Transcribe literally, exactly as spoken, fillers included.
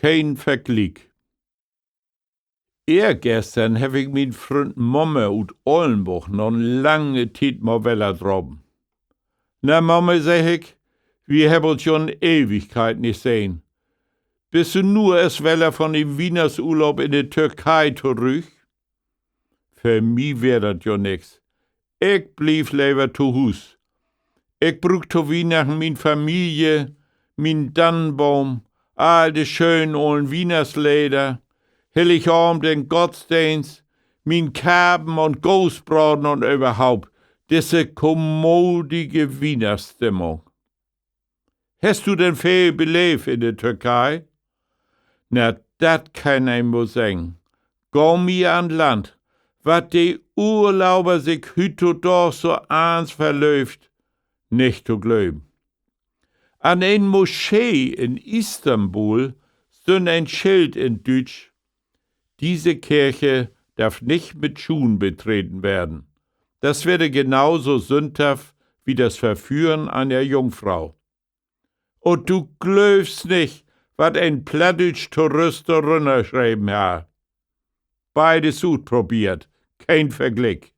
Keen Vergliek. Eergestern heff ik mien Fründ Momme ut Ollnborg na 'n lange Tiet mal weller drapen. Na, Momme, segg ik, wi hebbt uns jo 'n Ewigkeit nich sehn. Büst du nu eerst weller von den Wiehnachtsurlaub in de Türkei torüch? För mi weer dat jo nix. Ik bliev lever to Huus. Ik bruuk to Wiehnachten mien Familie, mien Dannenboom, all de schönen olen Wiehnachtsleder, Hilligavend den Gottsdeenst, mien Karpen un Goosbraden un överhaupt disse kommodige Wiehnachtsstimmung. Hest du denn veel beleevt in de Türkei? Na, dat kann een mal seggen. Gau mi an Land, wat de Urlauber sik hüüttodaags so allens verlöövt, nich to glöven. An en Moschee in Istanbul stünn en Schild in Düütsch: Diese Kirche darf nicht mit Schuhen betreten werden. Das wäre genauso sündhaft wie das Verführen einer Jungfrau. Un du glöövst nich, wat en plattdüütsch Tourist dorünner schreven harr: Beides utprobeert, keen Vergliek.